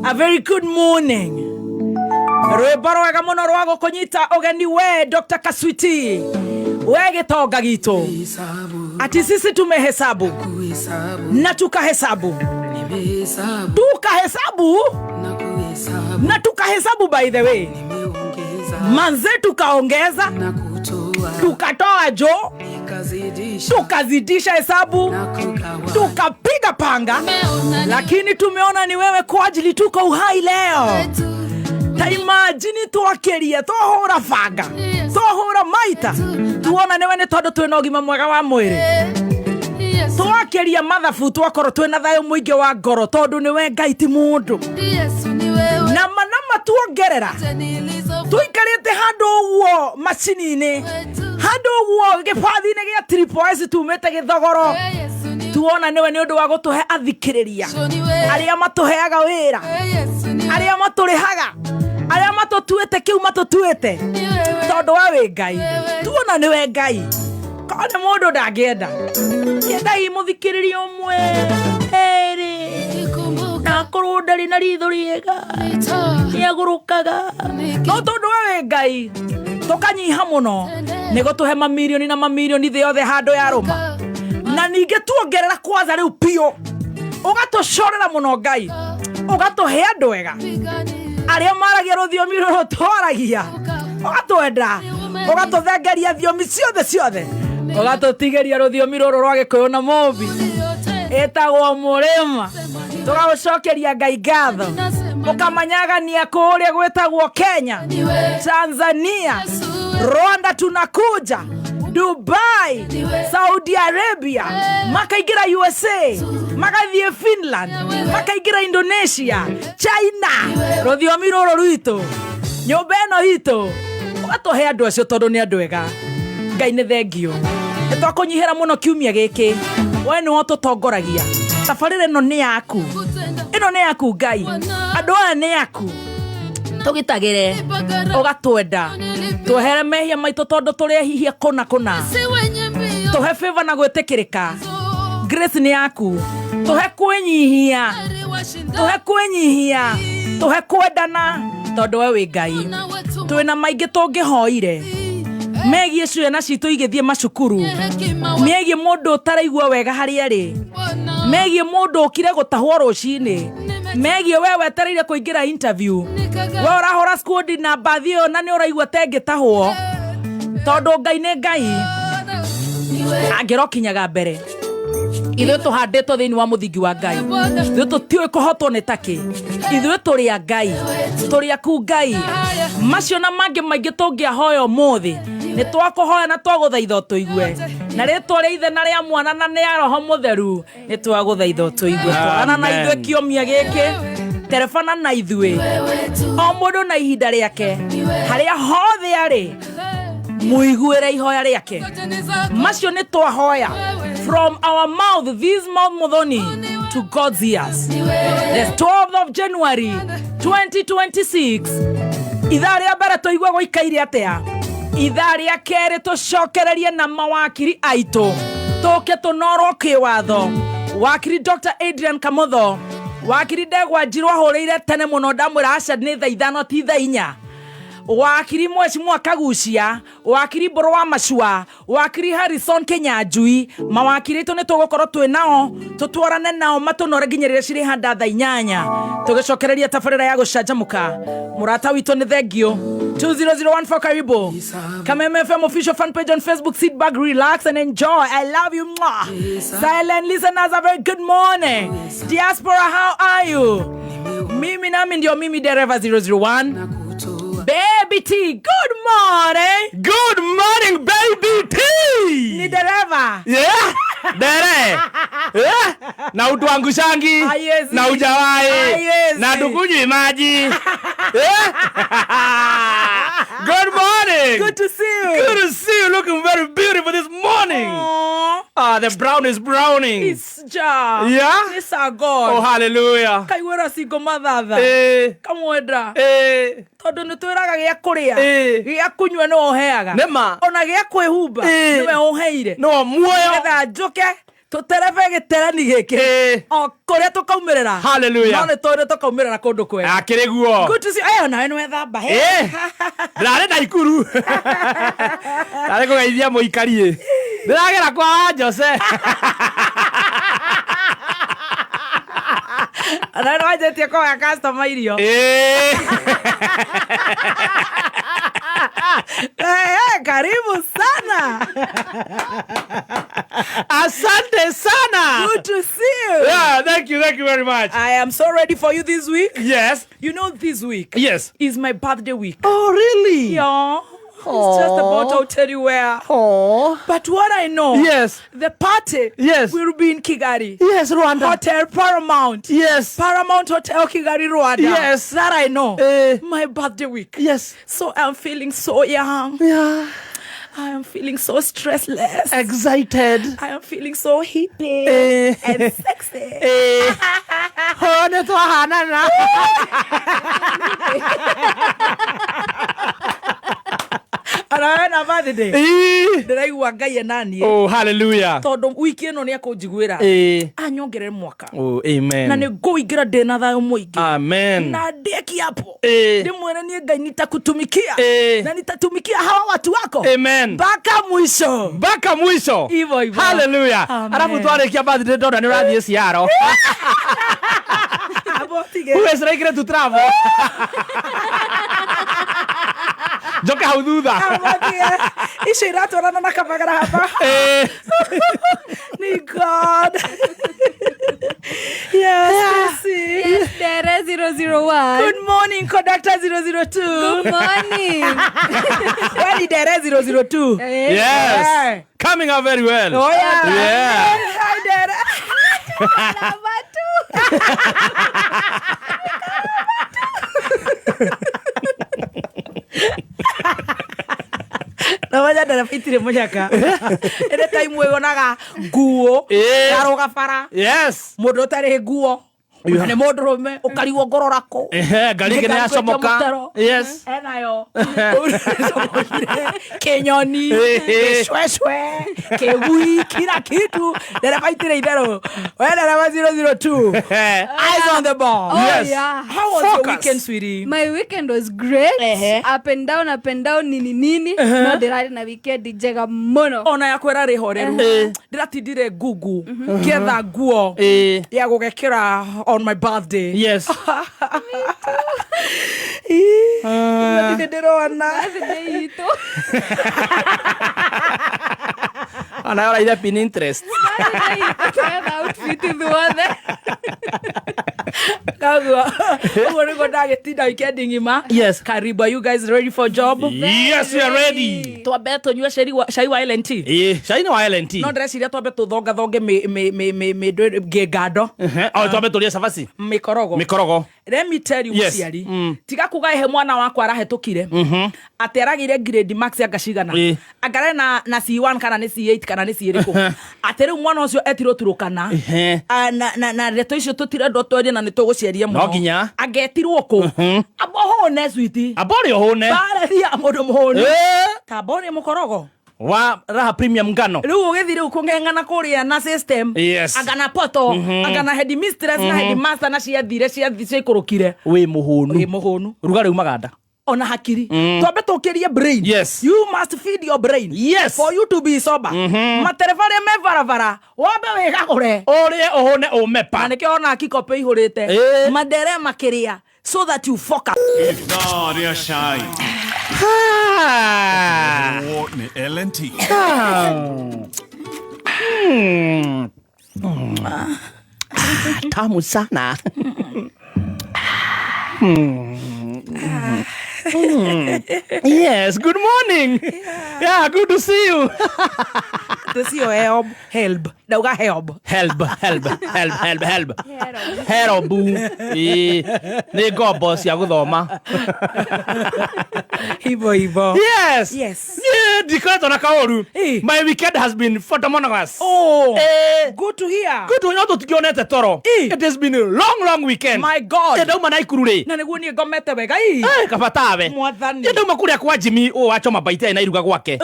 A very good morning. Rwĩmbo rwega mũno rwa gũkũnyita ũgeni we Dr. Kaswiti, we gĩtonga gitũ. Ati sisi tumehesabu na tukahesabu, tukahesabu na tukahesabu, by the way, manze, tukaongeza, tukatoa jo, tukazidisha hesabu, tukapiga panga, lakini tumeona ni wewe kwa ajili tuko uhai leo. Ta imagine twakiria, twahũra banga, twahũra maita, tuona nĩwe nĩ tondũ twĩna ũgima mwega wa mwĩrĩ. Twakiria mathabu, twakorwo twĩna thayũ mũingĩ wa ngoro tondũ nĩwe Ngai, ti mũndũ. Na manama tuongerera, tuikarĩte handũ ũguo macini-inĩ, handũ ũguo gĩbathi-inĩ gĩa Triple S, tumĩte gĩthogoro, tuona nĩwe nĩ ũndũ wa gũtũhe athikĩrĩria arĩa matũheaga wĩra, arĩa matũrĩhaga, arĩa matũtuĩte kĩu matũtuĩte, tondũ we wĩ Ngai. Tuona nĩwe Ngai. Korwo nĩ mũndũ ndangĩenda kĩendai mũthikĩrĩria ũmwe, erĩ, na akorwo ndarĩ na ritho rĩega, nĩagũrũkaga, no tondũ we wĩ Ngai, tũkanyiha mũno nĩ gũtũhe mamirioni na mamirioni thĩ yothe handũ ya rũma. Na ningĩ tuongerera kwanza rĩu piũ, ũgatũcorera mũno Ngai, ũgatũhe andũ ega arĩa maragia rũthiomi rũrũ twaragia, ũgatwenda, ũgatũthengeria thiomi ciothe ciothe, ũgatũtigĩria rũthiomi rũrũ rwa Gĩkũyũ na Mũmbi ĩtagwo mũrĩma. Tũgagũcokeria Ngai ngatho, ũkamanyagania kũrĩa gwĩtagwo Kenya, Tanzania, Rwanda, tunakuja Dubai, Saudi Arabia, makaingĩra USA, magathiĩ Finland, makaingĩra Indonesia, China, rũthiomi rũrũ rwitũ, nyũmba ĩno itũ, ũgatũhe andũ acio tondũ nĩ andũ ega. Ngai nĩ thengio, nĩ twakũnyihĩra mũno kiumia gĩkĩ. We nĩwe ũtũtongoragia. Tabarĩra ĩno nĩ yaku, ĩno nĩ yaku Ngai, andũ aya nĩ aku, tũgitagĩre, ũgatwenda, twehere mehia maitũ tondũ tũrĩ ehihia kũna kũna. Tũhe favor na gwĩtĩkĩrĩka. Grace nĩ yaku. Tũhe kwĩnyihia, tũhe kwĩnyihia, tũhe kwendana tondũ we wĩ Ngai. Twĩna maingĩ tũngĩhoire megiĩ ciana citũ igĩthiĩ macukuru, megiĩ mũndũ ũtaraigua wega harĩa arĩ, megiĩ mũndũ ũkire gũtahwo rũcinĩ, megiĩ we wetereire kũingĩra interview, we ũrahũra squad na mbathi ĩyo na nĩ ũraigua tengĩtahwo, tondũ Ngai nĩ Ngai angĩrokinyaga mbere. Ithuĩ tũhandĩtwo thĩinĩ wa mũthingi wa Ngai. Ithuĩ tũtiũĩ kũhotwo nĩ takĩ. Ithuĩ tũrĩ a Ngai, tũrĩ aku Ngai. Macio na mangĩ maingĩ tũngĩahoya ũmũthĩ, nĩ twakũhoya na twagũthaitha ũtũigue na rĩtwa rĩa Ithe na rĩa Mwana na rĩa Roho Mũtheru. Nĩ twagũthaitha ũtũigue. Twarana na ithuĩ kiumia gĩkĩ, terebana na ithuĩ, o mũndũ na ihinda rĩake, harĩa hothe arĩ, mũiguĩre ihoya rĩake. Macio nĩ twahoya from our mouth, this mouth, Muthoni, to God's ears. The 12th of January 2026, ithaa rĩa mbere tũigue gũikaire atĩa. Ithaa rĩa kerĩ tũcokererie na mawakiri aitũ, tũke tũnorwo kĩwatho. Wakiri Dr. Adrian Kamotho, wakiri Ndegwa Njirũ ahũrĩire tene mũno, ndamwĩra aca nĩ thaa 5 ti thaa 4. Wakiri Mheshimiwa Kagucia, wakiri Mbũrũ wa Macua, wakiri Harrison Kinyanjui, mawakiri aitũ nĩ tũgũkorwo twĩ nao, tũtwarane nao matũnore nginya rĩrĩa cirĩhanda thaa 8, tũgĩcokereria tabarĩra ya gũcanjamũka. Mũrata witũ nĩ thengio. 20014, karibu Kameme FM official fan page on Facebook. Sit back, relax and enjoy. I love you. Mwah. Silent listeners, a very good morning. Diaspora, how are you? Mimi nami ndio mimi, Dereva 001. Baby T, good morning. Good morning, baby T. Ni dereva. Yeah. Dere. Yeah. Na utuangushangi. Haiwezi. Na ujawai. Haiwezi. Na tukunywi maji. Yeah. Good morning. Good to see you. Good to see you, looking very beautiful this morning. Aw, Ah, the brown is browning. It's ja. Yeah? It's a God. Oh, hallelujah. Kaiguĩra cingo mathatha. Kamwenda. Tondũ nĩ twĩraga gĩa kũrĩa, gĩa kũnyua nĩwe ũheaga. Nĩma. Ona gĩa kwĩhumba nĩwe ũheire. No muoyo. Nĩgetha njũke. Tũterebe gĩterani gĩkĩ Ĩĩ. o kũrĩa tũkaumĩrĩra. Hallelujah. No nĩ tũĩ nĩ tũkaumĩrĩra kũndũ kwega. Akĩrĩ guo. Good to see you. Eh, nawe nĩ wethamba. Ĩĩ. Ndĩrarĩ Naikuru. Ndarĩ kũgeithia mũikari. Ndĩragera kwa wa Jose. Nawe nĩ wanjĩtie kũhoya customer irio. Ĩĩ. Eh, eh, karibu sana. Asante sana. Good to see you. Yeah, thank you very much. I am so ready for you this week. Yes. You know, this week Yes. is my birthday week. Oh, really? Yeah. It's just about, I'll tell you where. Oh. But what I know, Yes. the party Yes. will be in Kigali. Yes, Rwanda. Hotel Paramount. Yes. Paramount Hotel Kigali, Rwanda. Yes. That I know. Eh. My birthday week. Yes. So I'm feeling so young. Yeah. I am feeling so stressless. Excited. I am feeling so hippie Eh. and sexy. Eh. Oh, nĩ twahanana. Anawe na birthday. Ĩĩ. Ndĩraigua Ngai enaniĩ. Oh, hallelujah. Tondũ wiki ĩno nĩ ekũnjiguĩra. Eh. Anyongerere mwaka. Oh, amen. Na nĩ ngũingĩra ndĩ na thayũ mũingĩ. Amen. Na ndĩe kiapo. Eh. Ndĩmwĩre niĩ Ngai nitakutumikia. Eh. Na nitatumikia hawa watu wako. Amen. Mpaka mwisho. Mpaka mwisho. Hivyo hivyo. Hallelujah. Amen. Arabu twarĩkia birthday ndona nĩ ũrathiĩ Ciaro. Abo tige. Who is likely to travel? Njoke hau thutha. Abo tige. Icio iratwarana na kabagara hapa. Eh. Ni God. Yes, Lucy. Yes, Dere 001. Good morning, Conductor 002. Good morning. Well, ni Dere 002. Eh, Yes. Yeah. Coming up very well. Oh, yeah. Yeah. Hi, Dere. Lava tu. Na waja ndereba itirĩ mũnyaka. Ĩrĩ time wĩonaga nguo Eh. yarũga bara Yes. mũndũ ũtarĩ nguo nĩ mũndũrũme ũkarigwo ngorora kũ. Ehe, ngari ĩngĩ nĩyacomoka. Yes. Enayo kĩnyoni, Eh. gĩcwecwe, kĩgui, kila kitu. Ndereba itirĩ itherũ. We ndereba 002, eyes on the ball. Oh, Yes. yeah. How was your Focus. weekend, sweetie? My weekend was great. Ehe. Up and down, up and down, nini nini. No ndĩrarĩ na weekend njega mũno. Ona yakwa ĩrarĩ horeru. Eh. Ndĩratindire ngugu ngĩetha nguo Eh. ya gũgekĩra on my birthday. Yes. Ndirĩ ndĩrona. Birthday itũ. Ona ũraire pin interest. Birthday itũ twetha outfit ithuothe. Koguo ũguo nĩguo ndagĩtinda weekend ng'ima. Yes. Karibu, are you guys ready for job? Yes, we are ready. Twambe tũnyue cai wa LNT. Eh, cai nĩ wa LNT. No ndĩreciria twambe tũthongathonge ngando. Ehe. Oh, twambe tũrĩe cabaci. Mĩkorogo. Mĩkorogo. Let me tell you, Yes. mũciari, tiga kuga ihe mwana wakwa arahetũkire atĩ aragĩire grade max anga cigana, Ĩ. anga na C1 kana nĩ C8 kana nĩ C ĩrĩkũ, atĩ rĩu mwana ũcio etirwo Turukana. Ehe. Ah, na ndeto icio tũtirendwo twarie na nĩ tũgũciaria mũno. No nginya. Angetirwo kũ amba ũhũne switi. Amba ũrĩa ũhũne. Barĩria mũndũ mũhũnu. Eh. Tamba ũrĩe mũkorogo. Wa Raha Premium ngano. Rĩu ũgĩthiĩ rĩu kũng'eng'ana kũrĩa na system. Yes. Anga na poto, anga na headmistress na headmaster na ciathire ciaikũrũkire. Wĩ mũhũnu. Wĩ mũhũnu. Ruga rĩu maganda. Ona hakiri twambe tũkĩrie brain. Yes. You must feed your brain. Yes. For you to be sober, matereba arĩa me barabara wambe wĩgagũre. Ũrĩe ũhũne ũme Na pa. nĩkĩo ona kikope ihũrĩte Eh. mandere makĩrĩa so that you focus. Ithaa rĩa cai. Ah. Ũũ nĩ LNT. Tamu sana. Yes, good morning. Yeah, good to see you. Tũcio help help ndauga help. Help, help, help, help, help. Herobu. Ĩĩ, nĩ ngombo cia gũthoma. Hivo hivo. Yes. Yes. Yeah, ndikoretwo na kaũru. Eh. My weekend has been photomonogamous. Oh. Eh. Good to hear. Good to no tũtikionete toro. Eh. It has been a long, long weekend. My God. Ĩ, ndauma Naikuru rĩ. Na nĩguo niĩ ngomete wega ii. Eh, kaba tawe. Mwathani. Ĩ, ndauma kũrĩa kwa Jimmy ũũ wachoma baita na iruga gwake.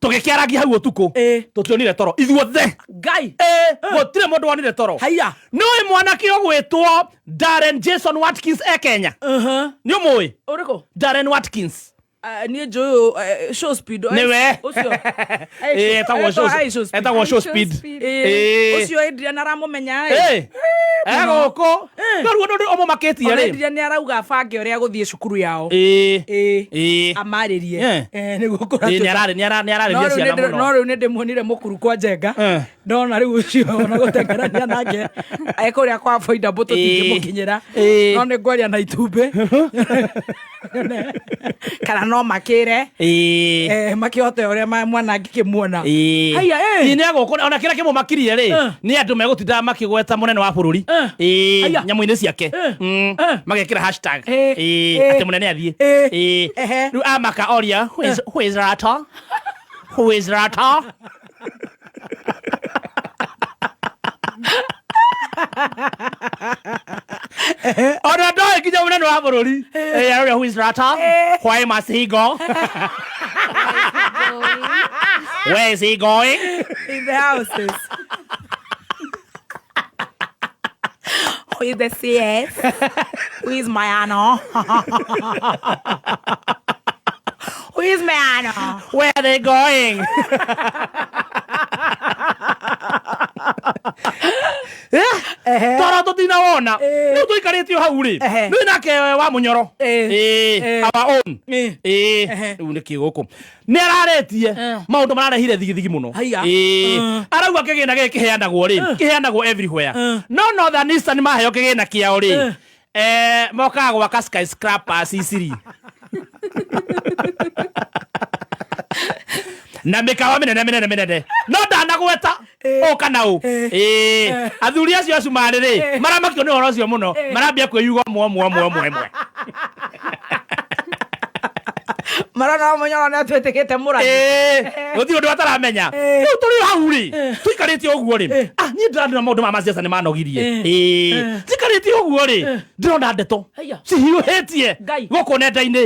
Tũgĩkĩaragia hau ũtukũ. Eh. Tũtionire toro ithuothe. Ngai. Ngai. Gũtirĩ mũndũ wonire toro. Haiya. Nĩũĩ mwanake ũgwĩtwo Darren Jason Watkins e Kenya? Nĩ ũmũĩ? Ũrĩkũ? Darren Watkins. Niĩ njũĩ show speed. Nĩwe. Ũcio. Etagwo show speed. Ĩĩ. Ũcio Adrian aramũmenya ĩ. Egũkũ rĩu ũndũ ũmũmakĩtie Ona rĩ. Adrian nĩ arauga abange ũrĩa gũthiĩ cukuru yao. Ĩĩ. Ĩĩ. Ĩĩ. Amarĩrie. Nĩguo Ĩĩ, kũratuĩka. nĩararĩria ciana No mũno. rĩu nĩ ndĩmuonire mũkuru kwa Njenga. Ndona rĩu ũcio ona gũtengerania nake ekũrĩa kwa boinda mbũtũ tingĩmũkinyĩra. No nĩ ngwaria na itumbĩ kana no makĩre. Makĩhote ũrĩa mwana angĩkĩmuona. Haiya, Ĩĩ, nĩ egũkũ ona kĩrĩa kĩmũmakirie rĩ nĩ andũ megũtinda makĩgweta mũnene wa bũrũri. Ĩĩ, nyamũ-inĩ ciake. Magekĩra hashtag. Ĩĩ, atĩ mũnene athiĩ. Ĩĩ. Rĩu amaka oria who is Rata? Who is Rata? Ona ndoĩ nginya mũnene wa bũrũri. Ĩĩ, aroria who is Rata? Why must he go? Where is he going? In the houses. Who is the CS? Who is Mayano? Who is Mayano? Where are they going? Toro tũtinawona rĩu tũikarĩtio hau rĩ nĩ nake wa mũnyoro. Our own. Rĩu nĩkĩ gũkũ nĩ ararĩtie maũndũ mararehire thigithigi mũno. Arauga kĩgĩna gĩkĩ kĩheanagwo rĩ kĩheanagwo everywhere no Northern Eastern maheo kĩgĩna kĩao rĩ mokaga gwaka skyscrapers Isiri na mĩkawa mĩnene mĩnene mĩnene no ndanagweta ũ kana ũ. Athuri acio a Cumarĩ rĩ maramakio nĩ ũhoro ũcio mũno marambia kwĩyuga ũmwe ũmwe ũmwe ũmwe ũmwe. Marona mũnyoro nĩ atuĩtĩkĩte mũrathi. Gũtirĩ ũndũ ataramenya. Rĩu tũrĩ hau rĩ tũikarĩte ũguo rĩ niĩ ndĩrandĩra maũndũ ma maciaca nĩ manogirie. Njikarĩte ũguo rĩ ndĩrona ndeto cihiũhĩtie gũkũ nenda-inĩ.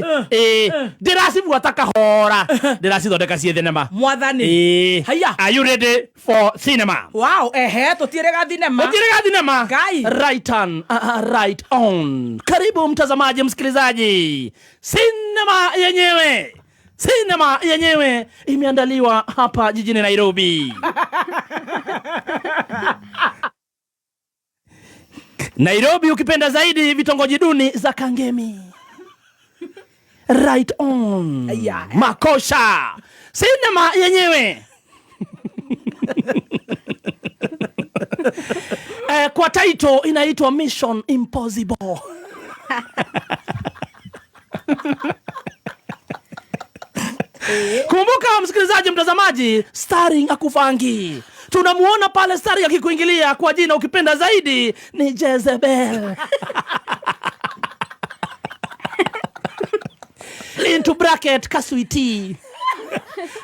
Ndĩracibuata kahora ndĩracithondeka ciĩ thenema. Mwathani. Haiya. Are you ready for cinema? Wow, ehe, tũtiĩrĩga thinema. Tũtiĩrĩga thinema. Ngai. Right on, right on. Karibu mtazamaji, msikilizaji. Cinema yenyewe. Cinema yenyewe imeandaliwa hapa jijini Nairobi. Nairobi ukipenda zaidi vitongoji duni za Kangemi. Right on. Yeah. Makosha. Cinema yenyewe. Kwa title inaitwa Mission Impossible. Kumbuka msikilizaji, mtazamaji, starring Akufangi. Tunamuona pale starring akikuingilia kwa jina ukipenda zaidi ni Jezebel. Into bracket Kaswiti.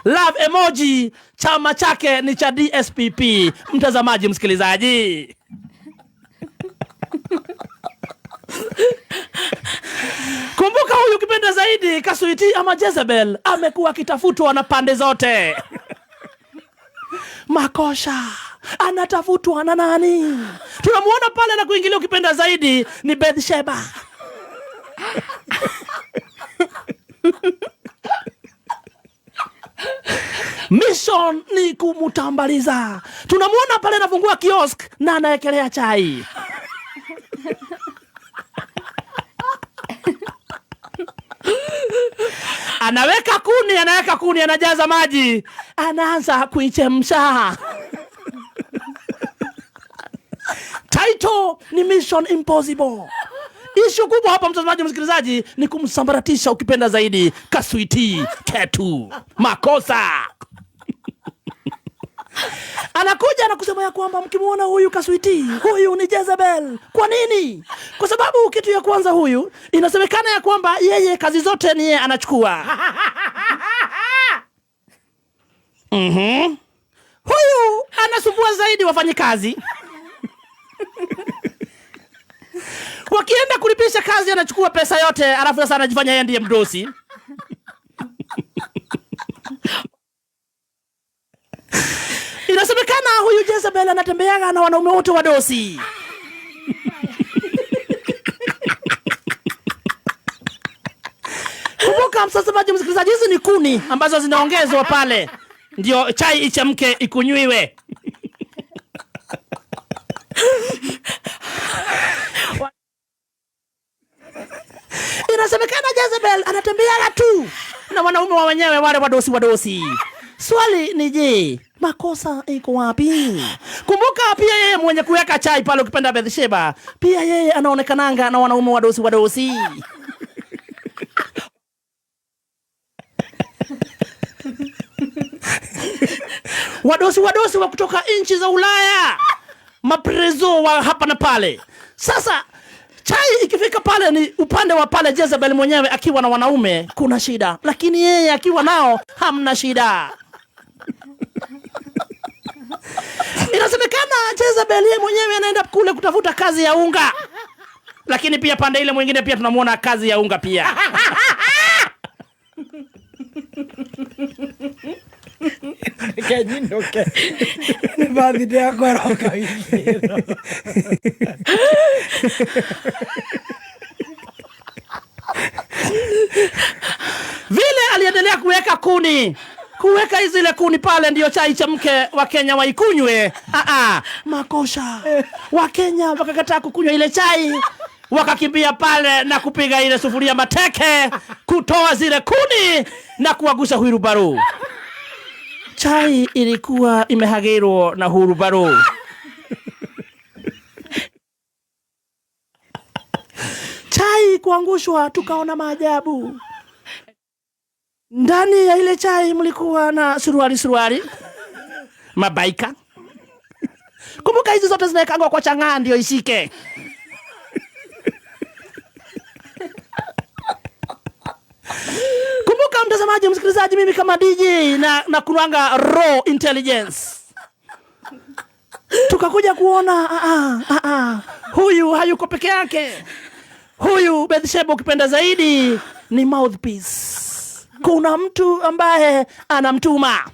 Love emoji, chama chake ni cha DSPP. Mtazamaji, msikilizaji. Kumbuka huyu ukipenda zaidi Kaswiti ama Jezebel amekuwa akitafutwa na pande zote. Makosha anatafutwa na nani? Tunamuona pale na kuingilia ukipenda zaidi ni Bathsheba. Mission ni kumutambaliza. Tunamuona pale anafungua kiosk na anaekelea chai. Anaweka kuni, anajaza maji, anaanza kuichemsha. Title ni Mission Impossible. Issue kubwa hapa mtazamaji, msikilizaji, ni kumsambaratisha ukipenda zaidi Kaswiti Ketu. Makosa. Anakuja na kusema ya kwamba mkimuona huyu Kaswiti, huyu ni Jezebel. Kwa nini? Kwa sababu kitu ya kwanza huyu inasemekana ya kwamba yeye kazi zote ni yeye anachukua. Huyu anasumbua zaidi wafanyikazi. Wakienda kulipisha kazi anachukua pesa yote, alafu sasa anajifanya yeye ndiye mdosi. Inasemekana huyu Jezebel anatembeaga na wanaume wote wadosi. Kumbuka mtazamaji, msikilizaji, hizi ni kuni ambazo zinaongezwa pale ndio chai ichemke ikunywiwe. Inasemekana Jezebel anatembeaga tu na wanaume wa wenyewe wale wadosi wadosi. Swali ni je, makosa iko wapi? Kumbuka pia yeye mwenye kuweka chai pale, ukipenda Bathsheba, pia yeye anaonekananga na wanaume wadosi wadosi. Wadosi wadosi wa kutoka nchi za Ulaya, maprezo wa hapa na pale. Sasa chai ikifika pale ni upande wa pale Jezebel mwenyewe akiwa na wanaume kuna shida, lakini yeye akiwa nao hamna shida. Inasemekana Jezebel yeye mwenyewe anaenda kule kutafuta kazi ya unga, lakini pia pande ile mwingine pia tunamuona kazi ya unga pia. Reke nyinũke. Nĩ birthday yakwa ĩroka wiki ĩno. Vile aliendelea kuweka kuni, kuweka zile kuni pale ndio chai chemke Wakenya waikunywe. Makosha. Wakenya wakakataa kukunywa ile chai, wakakimbia pale na kupiga ile sufuria mateke, kutoa zile kuni na kuagusha huirubaru. Chai ilikuwa imehagirwo na hurubaru. Chai kuangushwa, tukaona maajabu. Ndani ya ile chai mlikuwa na suruali suruali, mabaika. Kumbuka hizi zote zinawekangwa kwa chang'aa ndio ishike. Kumbuka mtazamaji, msikilizaji, mimi kama DJ na kunuanga raw intelligence. Tukakuja kuona huyu hayuko peke yake. Huyu Bathsheba ukipenda zaidi ni mouthpiece. Kuna mtu ambaye anamtuma.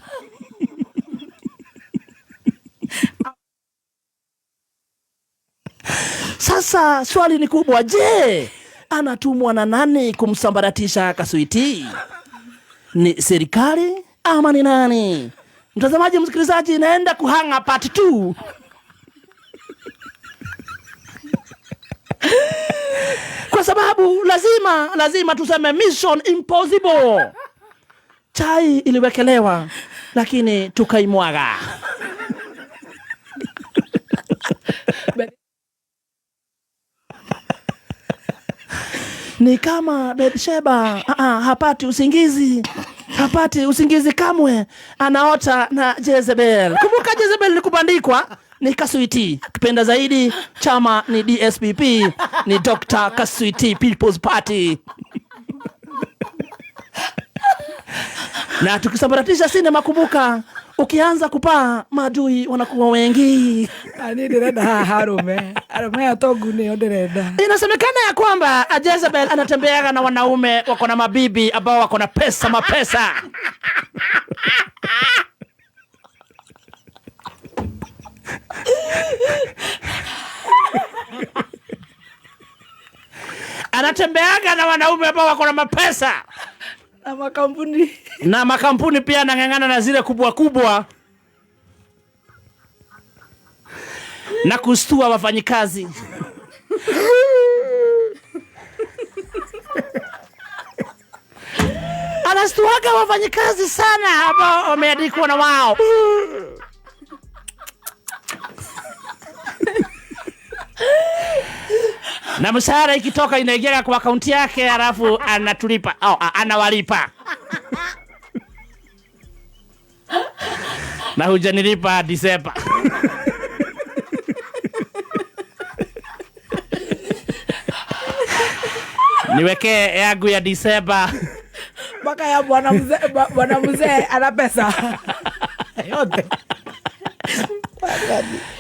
Sasa swali ni kubwa, je, anatumwa na nani kumsambaratisha Kasuiti? Ni serikali ama ni nani? Mtazamaji, msikilizaji, naenda kuhanga part 2. Kwa sababu lazima tuseme mission impossible. Chai iliwekelewa lakini tukaimwaga. Ni kama Bathsheba hapati usingizi. Hapati usingizi kamwe. Anaota na Jezebel. Kumbuka Jezebel ni kubandikwa, ni Kasuiti. Kipenda zaidi chama ni DSPP, ni Dr. Kasuiti People's Party. Na tukisambaratisha sinema, kumbuka ukianza kupaa maadui wanakuwa wengi. Ani ndĩrenda haha arũme. Arũme aya tongu nĩo ndĩrenda. Inasemekana ya kwamba Jezebel anatembeaga na wanaume wako na mabibi ambao wako na pesa mapesa. Anatembeaga na wanaume ambao wako na mapesa na makampuni. Na makampuni pia anang'ang'ana na zile kubwa kubwa na kustua wafanyikazi. Anastuaga wafanyikazi sana ambao wameandikwa na wao. Na mshahara ikitoka inaingia kwa akaunti yake, halafu anatulipa au anawalipa. Na hujanilipa Disemba. Niwekee yangu ya Disemba. Mpaka ya bwana mzee, bwana mzee ana pesa. Yote.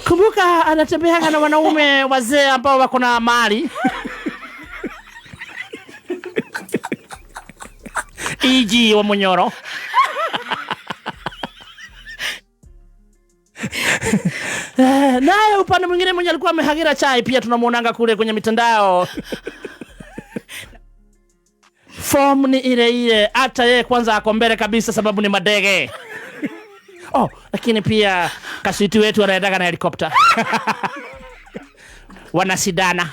Kumbuka anatembea na wanaume wazee ambao wako na mali. Iji wa Munyoro. Upande mwingine mwenye alikuwa amehagira chai pia tunamwonanga kule kwenye mitandao. Form ni ile ile, hata yeye kwanza ako mbele kabisa sababu ni madege. Oh, lakini pia kaswiti wetu anaendaga na helikopta. Wanasidana.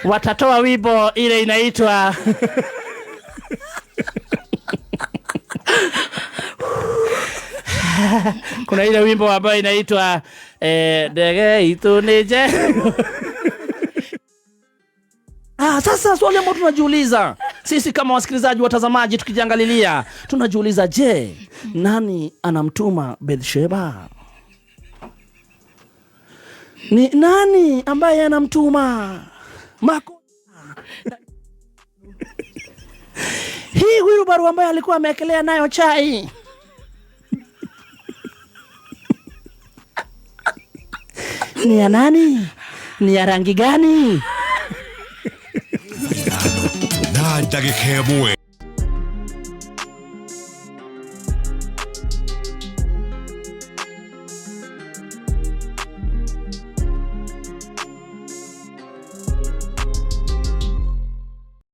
Watatoa wimbo ile inaitwa kuna ile wimbo ambayo inaitwa ndege itu nije. Sasa swali ambalo tunajiuliza sisi kama wasikilizaji, watazamaji, tukijiangalilia tunajiuliza, je, nani anamtuma Bathsheba? Ni nani ambaye anamtuma Mako? Hii wheelbarrow ambayo alikuwa ameekelea nayo chai ni ya nani? Ni ya rangi gani? Na ndagĩka ĩmwe.